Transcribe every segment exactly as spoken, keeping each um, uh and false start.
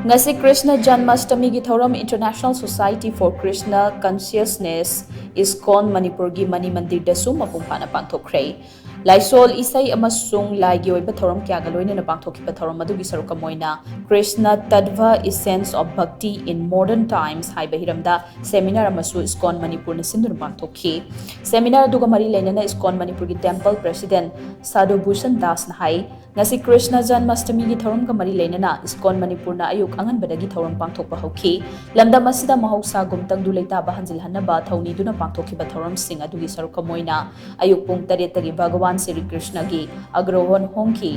ꯉꯁꯤ ꯀ꯭ꯔꯤꯁꯅ ꯖꯟꯃꯥꯁꯇꯃꯤꯒꯤ ꯊꯧꯔꯝ International Society for Krishna Consciousness, ISKCON ꯃꯅꯤꯄꯨꯔꯒꯤ ꯃꯅꯤ ꯃꯟꯗꯤꯔꯗꯁꯨ ꯃꯄꯨꯡ ꯐꯥꯅ ꯄꯥꯡꯊꯣꯛꯈ꯭ꯔꯦ꯫ ꯂꯥꯏꯁꯣꯜ, ꯏꯁꯩ ꯑꯃꯁꯨꯡ ꯂꯥꯏꯒꯤ ꯑꯣꯏꯕ ꯊꯧꯔꯝ ꯀꯌꯥꯒ ꯂꯣꯏꯅꯅ ꯄꯥꯡꯊꯣꯛꯈꯤꯕ ꯊꯧꯔꯝ ꯑꯗꯨꯒꯤ ꯁꯔꯨꯛ ꯑꯃ ꯑꯣꯏꯅ Krishna Tattva, Essence of Bhakti in Modern Times ꯍꯥꯏꯕ ꯍꯤꯔꯝꯗ seminar ꯑꯃꯁꯨ ꯏꯁꯀꯣꯟ ꯃꯅꯤꯄꯨꯔꯅ ꯁꯤꯟꯗꯨꯅ ꯄꯥꯡꯊꯣꯛꯈꯤ꯫ Seminar ꯑꯗꯨꯒ ꯃꯔꯤ ꯂꯩꯅꯅ ꯏꯁꯀꯣꯟ ꯃꯅꯤꯄꯨꯔꯒꯤ temple president ꯁꯥꯙꯨ ꯚꯨꯁꯟ ꯗꯥꯁꯅ ꯍꯥꯏ, ꯉꯁꯤ ꯀ꯭ꯔꯤꯁꯅ ꯖꯟꯃꯥꯁꯇꯃꯤꯒꯤ ꯊꯧꯔꯝꯒ ꯃꯔꯤ ꯂꯩꯅꯅ ꯏꯁꯀꯣꯟ ꯃꯅꯤꯄꯨꯔꯅ ꯑꯌꯨꯛ ꯑꯉꯟꯕꯗꯒꯤ ꯊꯧꯔꯝ ꯄꯥꯡꯊꯣꯛꯄ ꯍꯧꯈꯤ꯫ ꯂꯝꯗꯝ ꯑꯁꯤꯗ ꯃꯍꯧꯁꯥꯒꯨꯝ ꯇꯪꯗꯨ ꯂꯩꯇꯥꯕ ꯍꯟꯖꯤꯜꯍꯟꯅꯕ ꯊꯧꯅꯤꯗꯨꯅ ꯄꯥꯡꯊꯣꯛꯈꯤꯕ ꯊꯧꯔꯝꯁꯤꯡ ꯑꯗꯨꯒꯤ ꯁꯔꯨꯛ ꯑꯃ ꯑꯣꯏꯅ ꯑꯌꯨꯛ ꯄꯨꯡ ꯇꯔꯦꯠꯇꯒꯤ ꯚꯒꯋꯥꯟ ꯁ꯭ꯔꯤ ꯀ꯭ꯔꯤꯁꯅꯒꯤ ꯑꯒ꯭ꯔꯣꯍꯣꯟ ꯍꯣꯡꯈꯤ꯫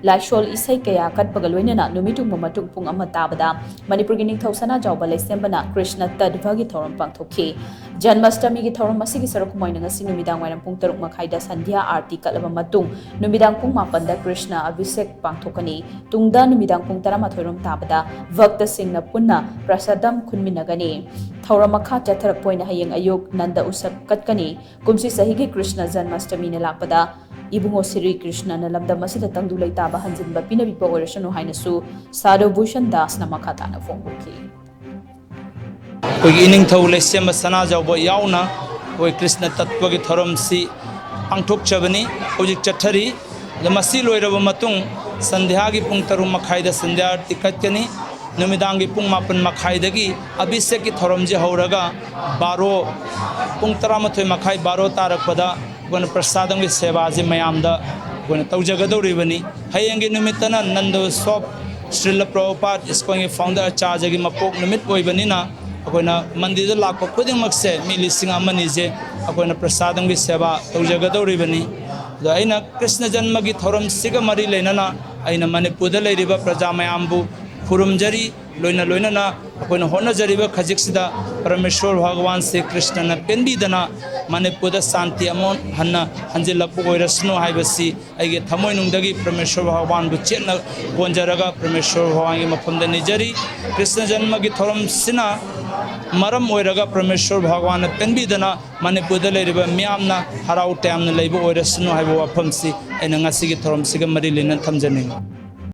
ꯂꯥꯏꯁꯣꯜ, ꯏꯁꯩ ꯀꯌꯥ ꯀꯠꯄꯒ ꯂꯣꯏꯅꯅ ꯅꯨꯃꯤꯠ ꯌꯨꯡꯕ ꯃꯇꯨꯡ ꯄꯨꯡ ꯑꯃ ꯇꯥꯕꯗ ꯃꯅꯤꯄꯨꯔꯒꯤ ꯅꯤꯡꯊꯧ ꯁꯅꯥꯖꯥꯎꯕ ꯂꯩꯁꯦꯝꯕꯅ ꯀ꯭ꯔꯤꯁꯅ ꯇꯠꯚꯒꯤ ꯊꯧꯔꯝ ꯄꯥꯡꯊꯣꯛꯈꯤ꯫ ꯖꯟꯃꯥꯁꯇꯃꯤꯒꯤ ꯊꯧꯔꯝ ꯑꯁꯤꯒꯤ ꯁꯔꯨꯛ ꯑꯃ ꯑꯣꯏꯅ ꯉꯁꯤ ꯅꯨꯃꯤꯗꯥꯡ ꯋꯥꯏꯔꯝ ꯄꯨꯡ ꯇꯔꯨꯛ ꯃꯈꯥꯏꯗ ꯁꯟꯙ꯭ꯌꯥ ꯑꯥꯔꯇꯤ ꯀꯠꯂꯕ ꯃꯇꯨꯡ ꯅꯨꯃꯤꯗꯥꯡ ꯄꯨꯡ ꯃꯥꯄꯟꯗ ꯀ꯭ꯔꯤꯁꯅ ꯑꯚꯤꯁꯦꯛ ꯄꯥꯡꯊꯣꯛꯀꯅꯤ꯫ ꯇꯨꯡꯗ ꯅꯨꯃꯤꯗꯥꯡ ꯄꯨꯡ ꯇꯔꯥꯃꯥꯊꯣꯏ ꯔꯣꯝ ꯇꯥꯕꯗ ꯚꯛꯇꯁꯤꯡꯅ ꯄꯨꯟꯅ ꯄ꯭ꯔꯁꯥꯗꯝ ꯈꯨꯟꯃꯤꯟꯅꯒꯅꯤ꯫ ꯊꯧꯔꯝ ꯃꯈꯥ ꯆꯠꯊꯔꯛꯄ ꯑꯣꯏꯅ ꯍꯌꯦꯡ ꯑꯌꯨꯛ ꯅꯟꯗ ꯎꯁꯕ ꯀꯠꯀꯅꯤ꯫ ꯀꯨꯝꯁꯤ ꯆꯍꯤꯒꯤ ꯀ꯭ꯔꯤꯁꯅ ꯖꯟꯃꯥꯁꯇꯃꯤꯅ ꯂꯥꯛꯄꯗ ꯏꯕꯨꯡꯉꯣ ꯁ꯭ꯔꯤ ꯀ꯭ꯔꯤꯁꯅꯅ ꯂꯝꯗꯝ ꯑꯁꯤꯗ ꯇꯪꯗꯨ ꯂꯩꯇꯥꯕ ꯍꯟꯖꯤꯟꯕ ꯄꯤꯅꯕꯤꯕ ꯑꯣꯏꯔꯁꯅꯨ ꯍꯥꯏꯅꯁꯨ ꯁꯥꯙꯨ ꯚꯨꯁꯟ ꯗꯥꯁꯅ ꯃꯈꯥ ꯇꯥꯅ ꯐꯣꯡꯗꯣꯛꯈꯤ꯫ ꯑꯩꯈꯣꯏꯒꯤ ꯏꯅꯤꯡꯊꯧ ꯂꯩꯁꯦꯝꯕ ꯁꯅꯥꯖꯥꯎꯕ ꯌꯥꯎꯅ ꯑꯩꯈꯣꯏ ꯀ꯭ꯔꯤꯁꯅ ꯇꯠꯄꯒꯤ ꯊꯧꯔꯝꯁꯤ ꯄꯥꯡꯊꯣꯛꯆꯕꯅꯤ, ꯍꯧꯖꯤꯛ ꯆꯠꯊꯔꯤ꯫ ꯑꯗ ꯃꯁꯤ ꯂꯣꯏꯔꯕ ꯃꯇꯨꯡ ꯁꯟꯙ꯭ꯌꯥꯒꯤ ꯄꯨꯡ ꯇꯔꯨꯛ ꯃꯈꯥꯏꯗ ꯁꯟꯙ꯭ꯌꯥ ꯑꯥꯔꯇꯤ ꯀꯠꯀꯅꯤ꯫ ꯅꯨꯃꯤꯗꯥꯡꯒꯤ ꯄꯨꯡ ꯃꯥꯄꯟ ꯃꯈꯥꯏꯗꯒꯤ ꯑꯚꯤꯁꯦꯛꯀꯤ ꯊꯧꯔꯝꯁꯤ ꯍꯧꯔꯒ ꯕꯥꯔꯣ, ꯄꯨꯡ ꯇꯔꯥꯃꯥꯊꯣꯏ ꯃꯈꯥꯏ, ꯕꯥꯔꯣ ꯇꯥꯔꯛꯄꯗ ꯑꯩꯈꯣꯏꯅ ꯄ꯭ꯔꯁꯥꯗꯝꯒꯤ ꯁꯦꯕꯥꯁꯤ ꯃꯌꯥꯝꯗ ꯑꯩꯈꯣꯏꯅ ꯇꯧꯖꯒꯗꯧꯔꯤꯕꯅꯤ꯫ ꯍꯌꯦꯡꯒꯤ ꯅꯨꯃꯤꯠꯇꯅ ꯅꯟꯗ ꯎꯠꯁꯣꯞ, ꯁ꯭ꯔꯤꯂ ꯄ꯭ꯔꯚꯨꯄꯥꯗ ꯏꯁꯀꯣꯟꯒꯤ founder ꯑꯆꯥꯔꯌꯒꯤ ꯃꯄꯣꯛ ꯅꯨꯃꯤꯠ ꯑꯣꯏꯕꯅꯤꯅ ꯑꯩꯈꯣꯏꯅ ꯃꯟꯗꯤꯔꯗ ꯂꯥꯛꯄ ꯈꯨꯗꯤꯡꯃꯛꯁꯦ ꯃꯤ ꯂꯤꯁꯤꯡ ꯑꯃꯅꯤꯁꯦ ꯑꯩꯈꯣꯏꯅ ꯄ꯭ꯔꯁꯥꯗꯝꯒꯤ ꯁꯦꯕꯥ ꯇꯧꯖꯒꯗꯧꯔꯤꯕꯅꯤ꯫ ꯑꯗꯣ ꯑꯩꯅ ꯀ꯭ꯔꯤꯁꯅ ꯖꯟꯃꯒꯤ ꯊꯧꯔꯝꯁꯤꯒ ꯃꯔꯤ ꯂꯩꯅꯅ ꯑꯩꯅ ꯃꯅꯤꯄꯨꯔꯗ ꯂꯩꯔꯤꯕ ꯄ꯭ꯔꯖꯥ ꯃꯌꯥꯝꯕꯨ ꯈꯨꯔꯨꯝꯖꯔꯤ꯫ ꯂꯣꯏꯅ ꯂꯣꯏꯅꯅ ꯑꯩꯈꯣꯏꯅ ꯍꯣꯠꯅꯖꯔꯤꯕ ꯈꯖꯤꯛꯁꯤꯗ ꯄꯔꯃꯦꯁꯣꯔ ꯚꯒꯋꯥꯟꯁꯦ ꯀ꯭ꯔꯤꯁꯅꯅ ꯄꯦꯟꯕꯤꯗꯅ ꯃꯅꯤꯄꯨꯔꯗ ꯁꯥꯟꯇꯤ ꯑꯃꯨꯛ ꯍꯟꯅ ꯍꯟꯖꯤꯜꯂꯛꯄ ꯑꯣꯏꯔꯁꯅꯨ ꯍꯥꯏꯕꯁꯤ ꯑꯩꯒꯤ ꯊꯃꯣꯏꯅꯨꯡꯗꯒꯤ ꯄ꯭ꯔꯃꯦꯁꯣꯔ ꯚꯒꯋꯥꯟꯕꯨ ꯆꯦꯠꯅ ꯀꯣꯟꯖꯔꯒ ꯄ꯭ꯔꯃꯦꯁꯣꯔ ꯚꯒꯋꯥꯟꯒꯤ ꯃꯐꯝꯗ ꯅꯤꯖꯔꯤ꯫ ꯀ꯭ꯔꯤꯁꯅ ꯖꯟꯃꯒꯤ ꯊꯧꯔꯝꯁꯤꯅ ꯃꯔꯝ ꯑꯣꯏꯔꯒ ꯄ꯭ꯔꯃꯦꯁꯣꯔ ꯚꯒꯋꯥꯟꯅ ꯄꯦꯟꯕꯤꯗꯅ ꯃꯅꯤꯄꯨꯔꯗ ꯂꯩꯔꯤꯕ ꯃꯤꯌꯥꯝꯅ ꯍꯔꯥꯎ ꯇꯌꯥꯝꯅ ꯂꯩꯕ ꯑꯣꯏꯔꯁꯅꯨ ꯍꯥꯏꯕ ꯋꯥꯐꯝꯁꯤ ꯑꯩꯅ ꯉꯁꯤꯒꯤ ꯊꯧꯔꯝꯁꯤꯒ ꯃꯔꯤ ꯂꯩꯅꯅ ꯊꯝꯖꯅꯤꯡꯏ꯫